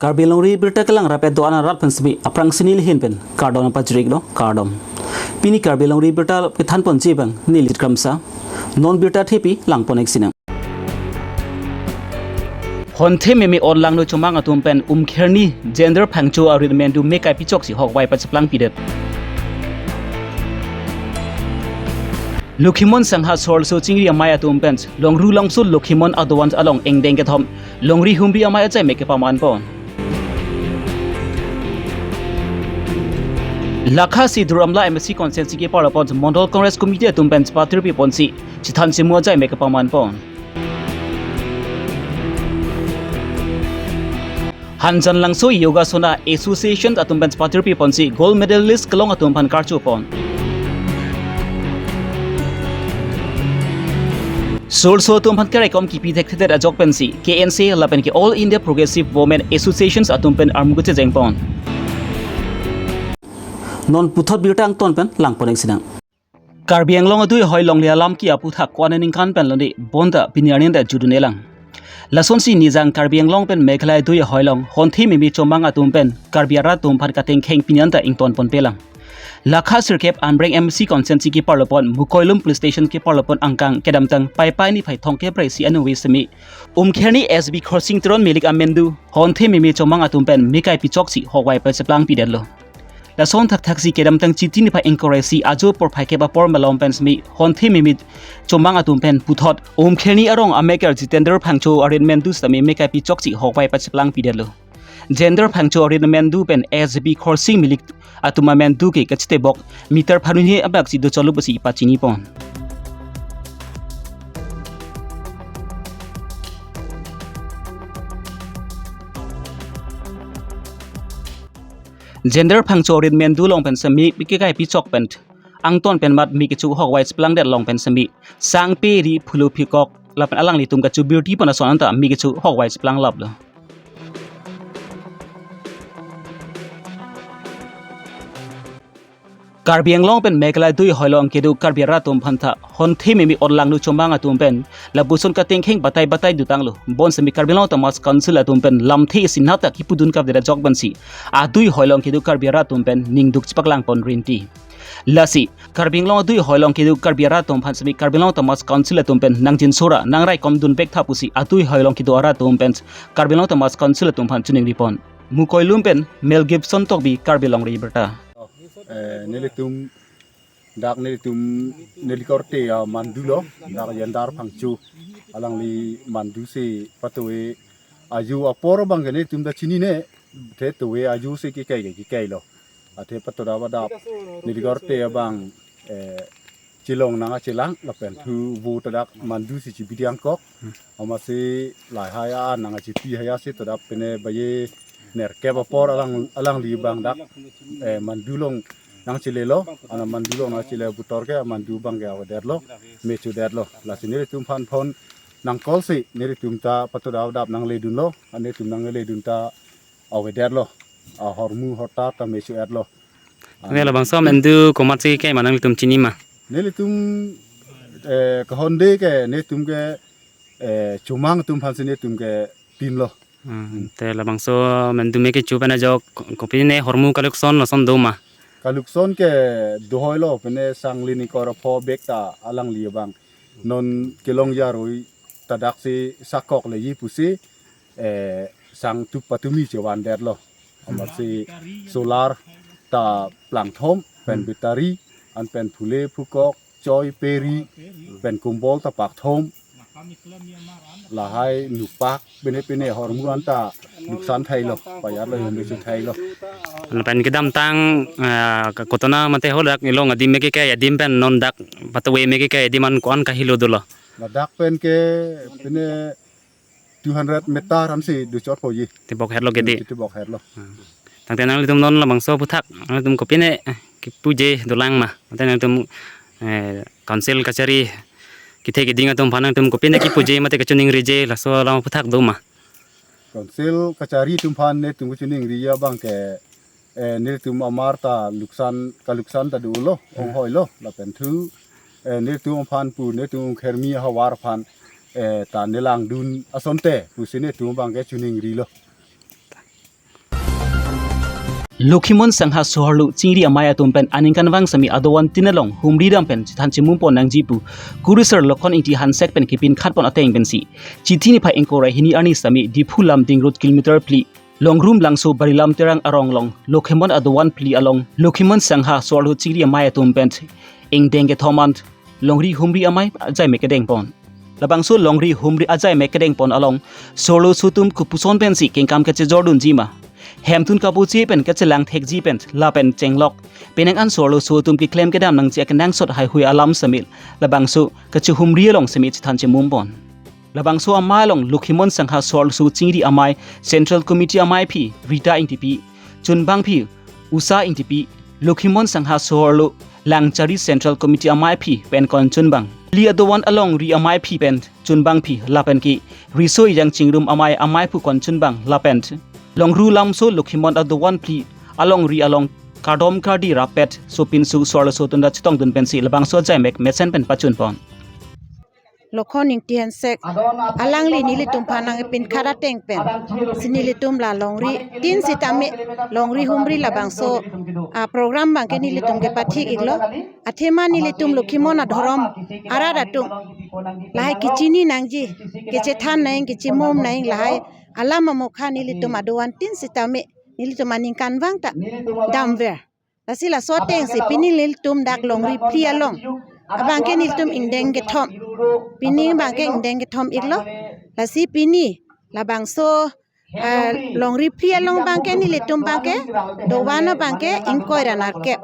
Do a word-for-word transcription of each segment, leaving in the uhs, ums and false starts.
Karbi Longri Birta kelang rapet do-an arat pen semi aphrang sini lihin pen kardom pajrik lo, kardom. Pini Karbi Longri Birta kethan ponji abang neli Kramsa. Non birta thepi lang pon-ik sinang. Honthe meme onlangno chomang atum pen Umkherni Jendra Phangcho arit amendu me kai pichok si hokvai pacheplang pidet. Lokhimon Sangha Sorso Chingri Amei atum pen Longru Longso Lokhimon adovan along ingdeng kethom Longri Humri Amei ajai me kepaman pon. Lakha si Duar Amla M A C constituency keparlo pon Mondol Congress Committee atum pen chepatirpi ponsi chethan chemu ajai me kepaman pon. Hanjan Langso Yogasana Association atum pen chepatirpi ponsi gold medalist kelong atum aphan karcho pon. Sorso atum aphan keraikom kipi thekthedet ajok pensi K N C lapen ke All India Progressive Women Associations atum pen armu kechejeng pon. Non puthot birta angton pen lang pon-ik sinang. Karbi Anglong adui hoi longle alam ke aputhak ko-an aningkan pen longle bonta pini arni ta judun-elang. Lasonsi nijang Karbi Anglong pen Meghalaya adui hoi long honthe meme chomang atum pen Karbi arat atum aphan katengkheng pini anta ington ponpelang. Lakha sirkep Amreng M A C constituency keparlo pon Mukoilum police station keparlo pon angkang kedamtang Paipai niphai thomkep ra isi aningve semi Umkherni S B Khorsing Teron Milik amendu honthe meme chomang atum pen me kai pichok si hokvai pacheplang pidetlo. Lason thakthak si kedamtang Chiti niphai ingkoi ra isi ajo porphai kep apor malom pen semi honthe meme chomang atum pen puthot Umkherni arong ameker Jitendra Phangcho arit amendu sitame me kai pichok si hokvai pacheplang pidetlo. Jitendra Phangcho arit amendu pen S B Khorsing Milik atum amendu ke kachetebok meter pharo hini abak si dochotlo pusi pachini pon. Jitendra Phangcho arit amendu along pen semi me kai pichok pen angton pen mat me kecho hokvai cheplangdet along pen semi sang, pe, ri, phulo, phikok lapen alanglitum kachobirti pon ason anta me kecho hokvai cheplang laplo. Karbi Anglong pen Meghalaya adui hoi long kedo Karbi arat atum aphan ta honthe meme onlangno chomang atum pen lapuson katengkheng batai batai dotanglo. Bonsemi Karbi Anglong Autonomous Council atum pen lamthe isi nata kipudun kapdet ajok pensi adui hoi long kedo Karbi arat atum pen ningduk chepaklang pon rinti. Lasi Karbi Anglong adui hoi long kedo Karbi arat atum aphan semi Karbi Anglong Autonomous Council atum pen nangjinso ra nangraikom dun bek tha pusi adui hoi long kedo arat atum pen Karbi Anglong Autonomous Council atum aphan chiningri pon. Mukoilum pen Mel Gibson Tokbi, Karbi Longri Birta. Eh, nelitum dak nelitum neli korte amandu lo, dak Jendra Phangcho alangli mandu si patuwe ajo apor abang ke nelitum ta chinine, te tuwe ajo si kekai ke kekai lo. Athe patu da ba dap neli korte abang, eh, chelong nangkachelang lapen thu vo ta dak mandu si chibidi angkok. Amatsi lahai an nangkachepi haya si ta dap pine baye nerkep apor alang alangli abang dak, eh, mandu along nangchelelo, ana mandu along nangchele puthot ke mandu abang ke avedetlo, me chodetlo. Lasi nelitum aphan phone nangcall si nelitum ta patu da ba dap nangledunlo, nelitum nangledun ta avedetlo. Ahormu hortar ta me cho-etlo. Ne labangso amendu komatsi kekai ma nanglitum chini ma? Nelitum, eh, kahonde ke nelitum ke, eh, chomang atum aphan si nelitum ke pinlo. Hmm, te labangso amendu me kecho pen ajok ko-, kopine hormu kalukson lason do ma? Kalukson ke dohoilo, pine sang lini kor pho bek ta alangli abang non kelong jaroi ta dak si sakok leji pusi, eh, sang tup patumi chevandetlo. Amatsi solar ta plangthom pen battery, an pen phule phukok, choi, pe, ri pen kumbol ta pakthom. Lahai nupak pine pine hormu an ta nuksan thailo, payarlo, yom bisu thailo. Lapen kedamtang, ah, ke kotona mate ho dak ilong adim me kekai adim pen non dak patuwe me kekai adim an ko-an kahelo dolo? Ladak pen ke pine two hundred meter ansi dochot poji. Tebok herlo kedi. Hmm, tebok herlo. Hmm. Tangte nanglitum non labangso aputhak nanglitum kopine, eh, kipuji dolang ma? Tangte nanglitum, eh, council kachari kethe keding atum aphan nanglitum kopine kipuji mate kachiningriji laso alam aputhak do ma? Council kachari atum aphan nelitum kachiningri abang ke, eh, nelitum amar ta luksan, kaluksan ta dolo, hmm, onghoilo, lapen thu, eh, nelitum aphan pu, nelitum Khermi ahavar aphan, eh, ta nelangdun asonte pusi nelitum abang ke chiningrilo. Lokhimon Sangha Soharlo Chingri Amei atum pen aningkanvang sitame adovan tin along humri dam pen chethan chemum pon nangji pu Kurusar Lokhon Ingti Hansek pen kepinkhat pon ateng pensi Chithi niphai ingkoi ra hini arni sitame Diphu Lumding Road kilometer phli Longrum Langso Barilam Terang arong along Lokhimon adovan phli along Lokhimon Sangha Soharlo Chingri Amei atum pen ingdeng kethom an longri humri amei ajaimek kedeng pon. Labangso longri humri ajaimek kedeng pon along soharloso atum kopuson pensi kengkam kachejor dunji ma, hemtun kapuche pen kachelang thekji pen lapen chenglok penang an soharloso atum keklem kedam nangji akenangsot haihui alam sitame labangso kachehumri along sitame chethan chemum pon. Labangso amei along Lokhimon Sangha Soharloso Chingri Amei Central Committee ameiphi Rita Ingtipi, chunbangphi Usha Ingtipi, Lokhimon Sangha Soharlo Langchari Central Committee ameiphi pen konchunbang, phli adovan alongri ameiphi pen chunbangphi lapen ke Riso Ejang Chingrum Amei ameiphu konchunbang lapen Longrum Langso Lokhimon adovan phli alongri along kardom kardi rappet sopinso soharloso atum ta chetongdun pensi labangso ajaimek mesen pen pachun pon. Lokhon Ingti Hansek alangli nelitum aphan nangpinkhat ateng pen si nelitum la longri tin sitame longri humri labangso a program abangke nelitum kepathik iklo. Athema nelitum Lokhimon adhorom arat atum lahai kechini nangji, kechethan nang, kechemum nang, lahai alam amokha nelitum adovan tin sitame nelitum aningkanvang ta damver. Lasi laso atengsi pini nelitum dak longri phli along abangke nelitum ingdeng kethom. Pini abangke ingdeng kethom iklo. Lasi pini labangso ah, longri phli along abangke nelitum abangke dovan abangke ingkoi ra nerkep.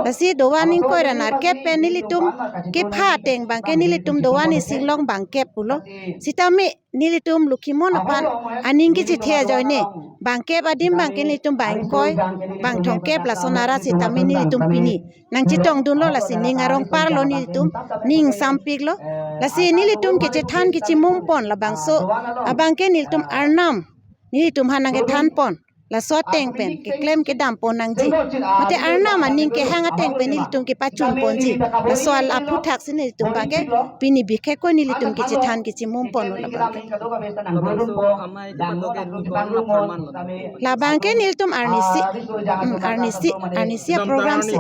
Lasi dovan ingkoi ra nerkep pen nelitum kepha ateng abangke nelitum dovan isi along bangkep pulo. Sitame nelitum Lokhimon aphan aning kechethe ajoine bangkep adim abangke nelitum bang ingkoi bang thomkep lason arat sitame nelitum pini nangchetongdunlo, lasi ning arong parlo, nelitum ning sampiklo. Lasi nelitum kechethan kechemum pon labangso abangke nelitum arnam nelitum aphan nangkethan pon. Laso ateng pen keklem kedam pon nangji. Mate arnam aning kehang ateng pen nelitum kepachun ponji. Laso aphuthak si nelitum abangke pini bikhe ko nelitum kechethan kechemum pon labangke. Labangso amei kepatok ke ingkoi apharman lo? Labangke nelitum arnisi, hmm, arnisi, arnisi a program si.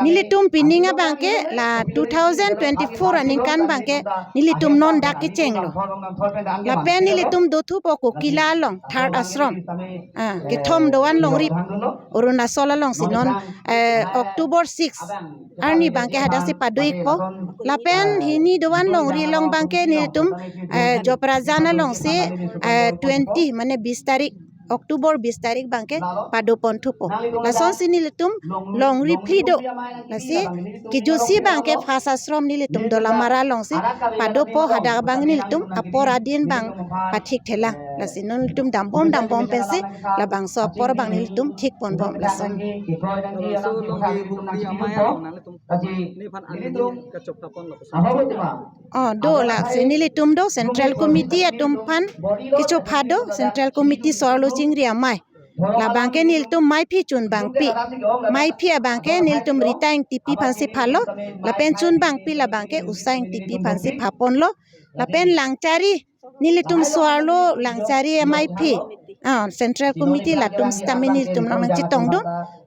Nelitum pining abangke la two thousand twenty-four aningkan abangke nelitum non dak kechenglo. Lapen nelitum dothupo Kokila along, third ashram. Ah, kethom dovan longri Arunachal alongsi non, eh, October six arni abangke hadaksi pado ikpo. Lapen hini dovan longri along abangke nelitum, eh, Joprajan alongsi, eh, twenty, mane bis tarik, October bis tarik abangke pado pon thupo. Lasonsi nelitum longri phli do. Lasi kejutsi abangke first ashram nelitum Dolamara alongsi padopo, hadak abang nelitum apor adin abang pathik thelang. Lasi non nelitum dambom dambom pensi labangso apor abang nelitum thik ponbom lason. Labangso longri humri amei along nanglitum nephan aning kachopha pon lapuson? Oh, do, lasi nelitum do Central Committee atum aphan kechopha do, Central Committee Soharlo Chingri Amei. Labangke nelitum meiphi chunbangpi. Meiphi abangke nelitum Rita Ingtipi aphansi phalo. Lapen chunbangpi labangke Usha Ingtipi aphansi phaponlo. Lapen Langchari, nelitum Soharlo Langchari ameiphi, ah, Central Committee latum sitame nelitum nangchetongdun.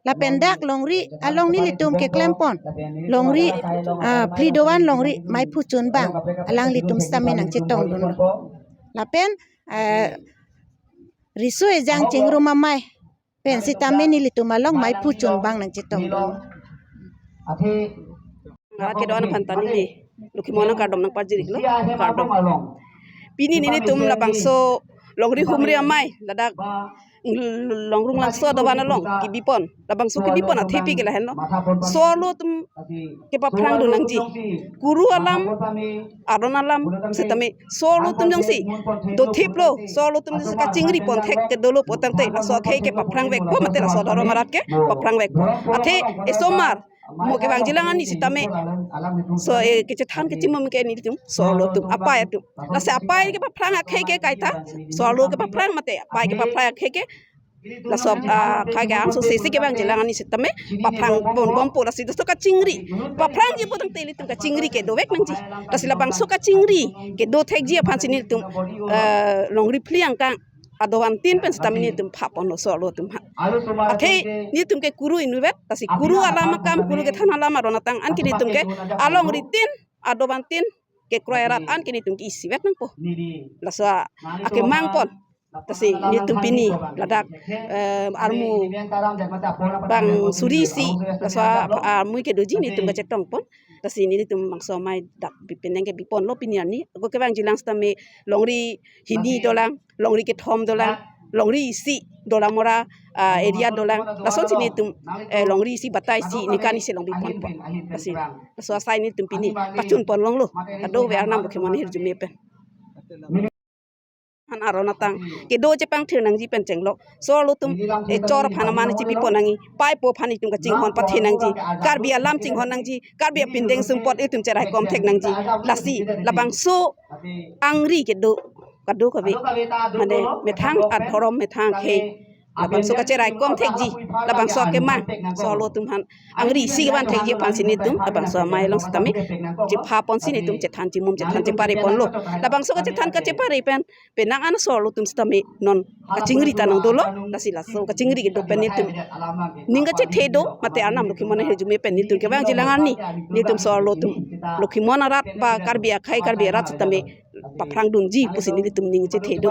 Lapen dak longri along nelitum keklem pon. Longri, ah, phli dovan longri meiphu chunbang alanglitum sitame nangchetongdunlo. Lapen, eh, Riso Ejang Chingrum Amei pen sitame nelitum along meiphu chunbang nangchetongdun. Arat kedo-an aphan ta neli Lokhimon akardom nangpajirlo, kardom. Pini nelitum labangso longri humri amei ladak Longrum Langso adovan along kebipon. Labangso kebipon athepi ke lahenlo. Soharlo atum kepaphrang do nangji. Kuru alam, aron alam sitame soharlo atum jongsi dothiplo, soharlo atum jongsi kachingri pon thek kedolo pu tangte laso akhei ke paphrang vekpo, mate laso adhorom arat ke paphrang vekpo. Athe esomar mo kevangjilang ani sitame so, eh, kechethan kechemum ke nelitum soharlo atum, apei atum. Lasi apei kepaphrang akhei ke kaita, soharlo kepaphrang mate apei kepaphrang akhei ke laso, ah, akhei ke angsose si kevangjilang ani sitame paphrang ponbompo. Lasi laso kachingri, paphrangji pu tangte ilitum kachingri ke dovek nangji. Lasi labangso kachingri kedo thekji aphansi nelitum, eh, longri phli angkang adovantin pen sitame nelitum phapon lo so-arlo atum ha. Athe nelitum ke kuru inutvet, lasi kuru alam akam, kuru kethan alam aron atang anke nelitum ke alongri tin adovantin kekroi arat anke nelitum ke isivet nangpo. Laso akemang pon. Lasi nelitum pini ladak, eh, armu bang suri isi, laso armu kedoji nelitum kachetong pon. Lasi nelitum bangso amei dak bipen nang ke bipon lo pini arni. Ako kevangjilang sitame longri hini dolang, longri kethom dolang, longri isi dolang mora, ah, area dolang. Lasonsi nelitum, eh, longri isi batai isi ningkan isi along bipon pon. Lasi laso asai nelitum pini pachun pon longlo. Kadokave arnam Lokhimon ahirjume pen. Han aron atang kedo chepangthir nangji pen chenglok. So-arlo atum, eh, chor aphan aman chipipon nangji. Paipo aphan nelitum kachinghon pathe nangji. Karbi alam chinghon nangji. Karbi apindeng sumpot nelitum cheraikom thek nangji. Lasi labangso angri kedo kadokave, mane methang adhorom methang akhei, labangso kacheraikom thekji, labangso akemang, so-arlo atum aphan angri isi kevan thekji aphansi nelitum labangso amei along sitame chepha ponsi nelitum chethan chimum chethan chepare ponlo. Labangso kachethan kachepare pen penang an so-arlo atum sitame non kachingri ta nangdolo. Lasi laso kachingri kedo pen nelitum ning kachethe do, mate arnam Lokhimon ahirjume pen nelitum kevangjilang arni nelitum so-arlo atum Lokhimon arat ba Karbi akhei Karbi arat sitame paphrangdunji pusi nelitum ning chethe do.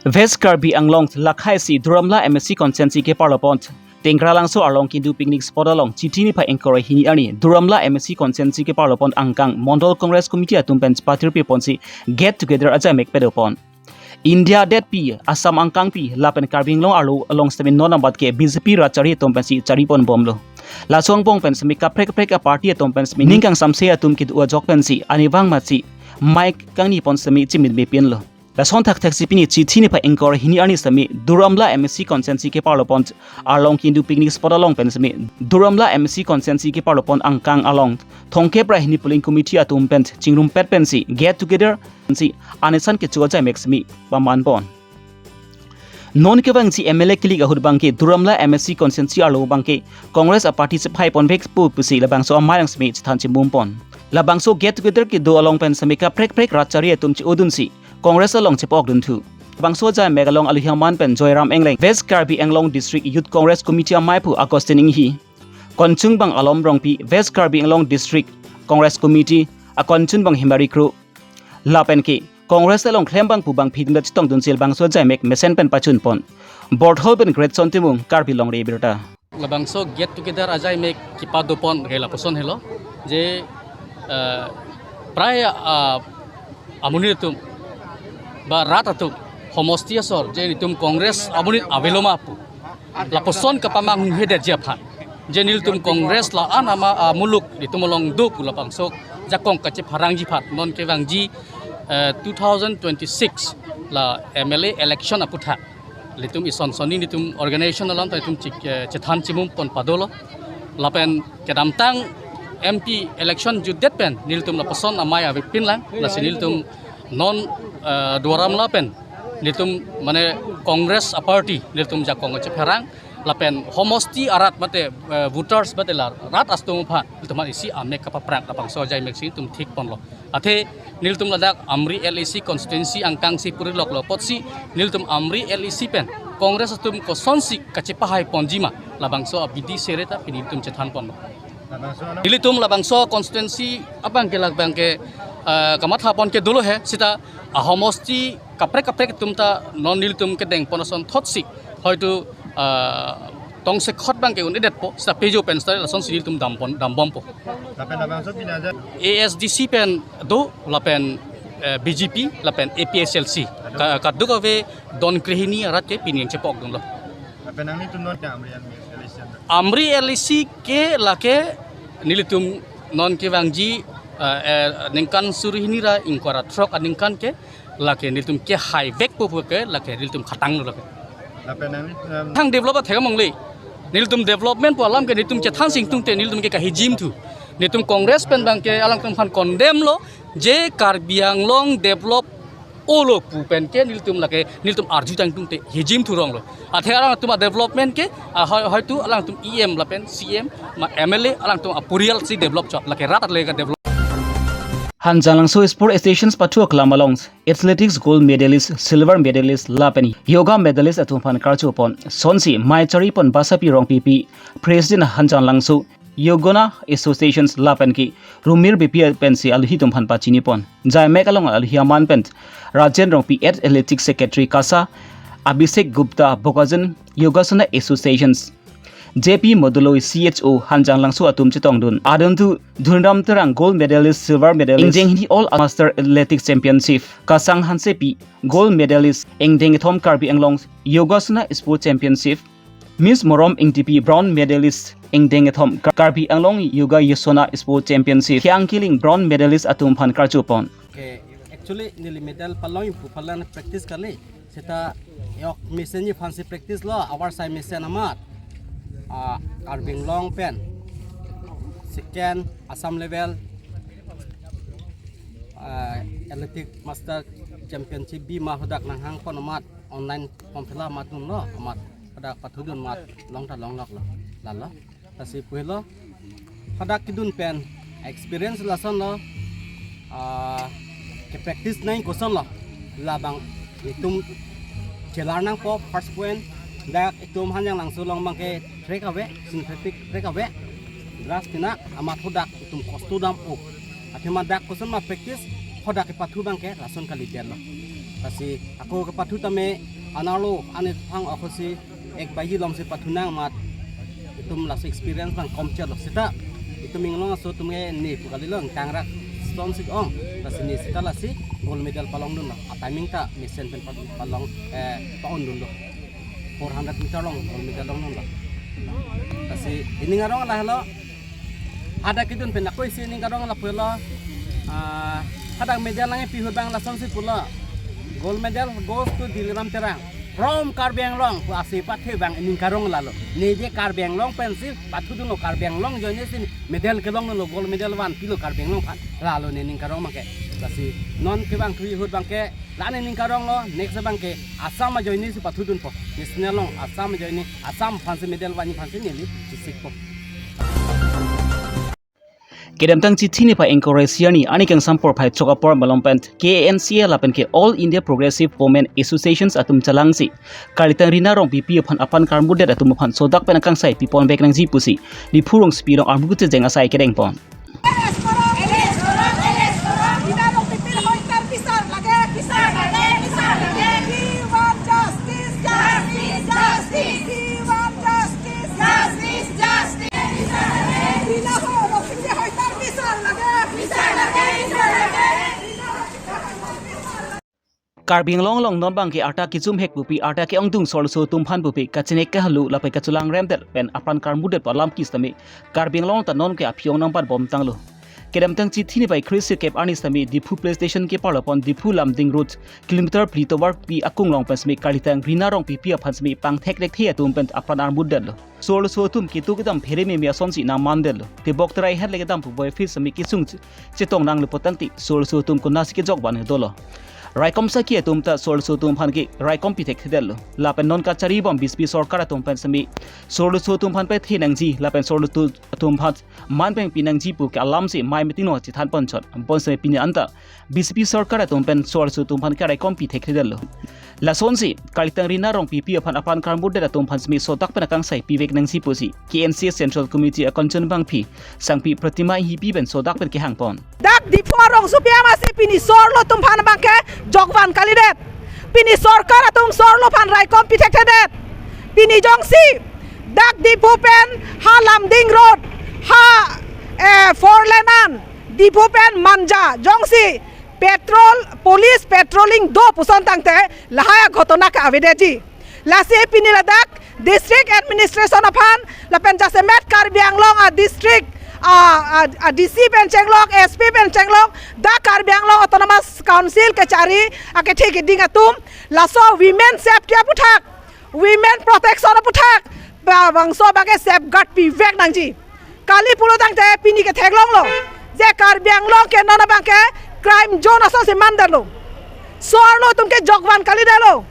West Karbi Anglong lakhai isi Duar Amla M A C constituency keparlo pon Tingralangso arlong Kindu picnic spot along Chiti niphai ingkoi ra hini arni Duar Amla M A C constituency keparlo pon angkang Mondol Congress Committee atum pen patirpi ponsi get together ajaimek pado pon. India detpi, Assam angkangpi lapen Karbi Anglong arlo along sitame non abat ke B J P rat chari atum pensi chari pon bomlo. Laso angbong pen sitame kaprek kaprek a-party atum pen sitame ning kangsamse atum kedo ajok pensi arnivang matsi mic kangni pon sitame chimitme pinlo. Lason thakthak si pini Chiti niphai ingkoi ra hini arni sitame Duar Amla M A C constituency keparlo pon arlong Kindu picnic spot along pen sitame Duar Amla M A C constituency keparlo pon angkang along thomkep ra hini polling committee atum pen chingrumpet pensi get together pensi anesan kecho ajaimek sitame paman pon. Non kevangji M L A kilik ahut abangke Duar Amla M A C constituency arlo abangke Congress a-party chephai ponvekpo pusi labangso amei along sitame chethan chimum pon. Labangso get together kedo along pen sitame kaprek kaprek rat chari atum che-odunsi Congress along chepokdunthu. Labangso ajaimek along alohi aman pen Joyram Engleng, West Karbi Anglong District Youth Congress Committee ameiphu Augustine Inghi, Konchungbang Alom Rongpi, West Karbi Anglong District Congress Committee akonchungbang Himari Kro, lapen ke Congress along klembang pu bangphi atum ta chetongdunsi labangso ajaimek mesen pen pachun pon. Borthol pen Greatson Timung, Karbi Longri Abirta. Labangso get together ajaimek kepado pon ke lapuson helo je, eh, prai, ah, amonit atum ba rat atum homosti asor je nelitum Congress amonit avelo ma pu lapuson kapamanghu hedet ji aphan. Je nelitum Congress la-an ama, ah, muluk nelitum along do pu labangso jakong kachepharangji aphan non kevangji, eh, two thousand twenty-six la M L A election aputhak nelitum ison sonni nelitum organization along ta nelitum chik, eh, chethan chimum pon padolo. Lapen kedamtang M P election jutdet pen nelitum lapuson amei avepin lang. Lasi nelitum non, eh, Duar Amla pen nelitum mane Congress a-party nelitum jakong chepharang. Lapen homosti arat mate, eh, voters mate la rat atum aphan nelitum isi amek kapaphrang labangso ajaimek si nelitum thik ponlo. Athe nelitum ladak Amri L A C constituency angkang si puri loklo apotsi nelitum Amri L A C pen Congress atum kosonsi kachepahai ponji ma labangso abidi sere ta pini nelitum chethan ponlo. Nelitum labangso constituency abangke labangke, eh, kamatha pon ke dolo he sita ahomosti kaprek kaprek atum ta non nelitum kedeng pon ason thotsi hoitu, ah, tongsekhot abangke un-edetpo sita pejo pen sita lasonsi nelitum dam pon, dam bompo. Lapen labangso pini aja A S D C pen do lapen, eh, B J P lapen A P H L C. Ka-, kadokave don krehini arat ke pini chepokdunlo. Lapen nanglitum non ke Amri L A C ke lake nelitum non kevangji, eh, eh, ningkan suri hini ra ingkoi ra throk aningkan ke lake nelitum kehaivekpo pu ke lake nelitum khatanglo lake. Lapen nang, em, thang develop athek amongle. Nelitum development pu alam ke nelitum chethansi ingtungte nelitum ke kahijimthu. Nelitum Congress pen abangke alangtum aphan condemn lo je Karbi Anglong develop olo pu pen ke nelitum lake nelitum arjutang ingtungte hijimthu ronglo. Athe alangtum a-development ke, ah, hoi, hoitu alangtum E M lapen C M ma M L A alangtum aporial si develop chot lake rat le ka develop. Hanjanglangso Sport Associations pathu aklam along athletics gold medalist, silver medalist lapen yoga medalist atum aphan karchupon. Sonsi mei charipon Basapi Rongpipi, President Hanjanglangso Yogona Associations lapen ke Rumir Beypi pensi aluhi atum aphan pachinipon. Jaimek along aluhi aman pen Rajen Rongpi, Athletics Secretary KASA, Abhishek Gupta, Bokajan Yogasana Associations, J P Modoloi, C H O Hanjanglangso atum chetongdun. Adon tu Dhunram Terang, gold medalist, silver medalist, ingdeng hini All Master Athletics Championship, Kasang Hansepi, gold medalist, ingdeng kethom Karbi Anglong Yogasana Sport Championship, Miss Morom Ingtipi, bronze medalist, ingdeng kethom Kar-, Karbi Anglong Yoga Yosona Sport Championship, Hiang Kiling, bronze medalist atum aphan karchupon. Okay, actually neli medal palong ipu palan practice kali. Seta yok mesen ni fancy practice lo, abar sai mesen amat. Ah, Karbi Anglong pen second Assam level, ah, Athletic Master Championship bi ma hadak nanghangpon amat, online form fill up amat dunlo amat, hadak pathudun amat long ta longloklo. Lalo. Lasi puhelo, hadak kedun pen experience lasonlo, ah, ke practice nang kosonlo, labang itum chelar nangpo first point, dak itum Hanjanglangso along abangke track ave, synthetic track ave, grass tina amat hadak itum kosto dam-o. Athema dak koson ma practice, hadak kepathu abangke lason kalidetlo. Lasi ako kepathu tame anerlo, anit phang akosi ek baji alongsi pathu nang amat itum laso experience abang komchotlo seta itum inglong aso atum ke ne pu kalilo, tangrak stone sik ong, lasi ne seta lasi gold medal palongdunlo. A timing ta mesen pen pal-, palong, eh, pa-ondunlo. Four hundred meter along gold medal longdunlo. Lasi ining arong lahelo. Hadak kedun pen ako isi ining arong lapulo. Ah, hadak medal nangkepi ahut abang lasonsi pulo. Gold medal goes to Dhunram Terang from Karbi Anglong pu ase pathe abang ining arong lalo. Ne je Karbi Anglong pensi pathudunlo, Karbi Anglong ajoine si medal kelonglo, gold medal vanpilo Karbi Anglong aphan. Lalo ne ining arong abangke. Lasi non kevangthu ahut abangke la ne ining aronglo, next abangke Assam ajoine si pathudunpo. National along Assam ajoine, Assam aphansi medal vanji aphansi neli chesikpo. Kedamtang Chithi niphai ingkoi ra isi arni arni kangsam porphai chok apor malom pen K A N C A lapen ke All India Progressive Women Associations atum chelangsi Kalitang Rina Rongpipi aphan apran karmutdet atum aphan sodak pen akangsai pipon vek nangji pusi Diphu rongsopi along armu kechejeng asai kedengpon. Karbi Anglong along non abangke arta kejum hek pupi, arta ke-ongdung so arloso atum aphan pupi kachenek kahalo lapen kachelang remdet pen apran karmutdet pu alam ke sitame Karbi Anglong ta non ke aphi-ong nangpanbomtanglo. Kedamtang Chithi niphai kre-sirkep arni sitame Diphu police station keparlo pon Diphu Lumding Road kilometer phli tovar pi akung along pen sitame Kalitang Rina Rongpipi aphan sitame pangthek thekthe atum pen apran armutdetlo. So arloso atum ketu kedam phere meme asonsi nangmandetlo. Tebok terai het le kedam pu boy fis sitame kesung che-, chetong nanglo pu tangte so arloso atum konatsi kejokvan dolo. Raikom sakhi atum ta so arloso atum aphan ke raikom pithekthe detlo. Lapen non kacharibom B J P sorkar atum pen sitame so arloso atum aphan pathe nangji lapen so arloso atum aphan man pengpi nangji pu ke alamsi mei meeting along chethanponchot. Bonsitame pini anta B J P sorkar atum pen so arloso atum aphan ke raikom pithekthe detlo. Lasonsi Kalitang Rina Rongpipi aphan apran karmutdet atum aphan sitame sodak pen akangsai pivek nangji pusi K N C A Central Committee a-convener bangpi Sangpi Pratima Enghipi pen sodak pen kehangpon. Dak Diphu arongsopi amatsi pini so arlo atum aphan abangke jokvan kalidet. Pini sorkar atum so arlo aphan raikom pithekthe det. Pini jongsi dak Diphu pen ha Lumding Road, ha, eh, four lane an Diphu pen Manja jongsi patrol, police patrolling do puson tangte lahai aghotona ke avedetji. Lasi pini ladak district administration aphan lapen jasemet Karbi Anglong a-district a, a, a-D C pen chenglok, S P pen chenglok, dak Karbi Anglong Autonomous Council kechari akethe keding atum laso women safety aputhak, women protection aputhak, ba-, bangso abangke safeguard pivek nangji. Kali pulo tangte pini ketheklonglo je Karbi Anglong ke non abangke crime zone asonsi mandetlo. So arlo atum ke jokvan kalidetlo.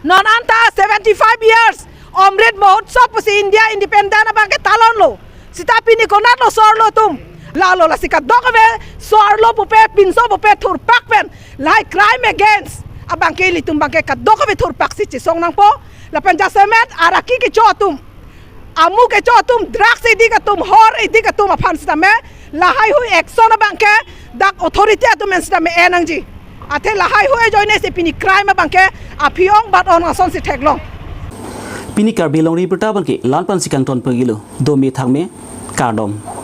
Non anta seventy-five years Amrit Mahotsav pusi India independent abangke talonlo. Seta pini konatlo so arlo atum? Lalo lasi kadokave so-arlo pupe, pinso pupe thurpak pen lahai crime against abangke ilitum abangke kadokave thurpak si chesong nangpo. Lapen jasemet araki kecho atum, amu kecho atum, drugs edik atum, hor edik atum aphan sitame lahaihui action abangke dak authority atum pen sitame en nangji. Athe lahaihui ajoine si pini crime abangke aphi-ong bat-ong asonsi theklong. Pini Karbi Longri Abirta abangke la-an pensi kangton pagilo, dome thakme, kardom.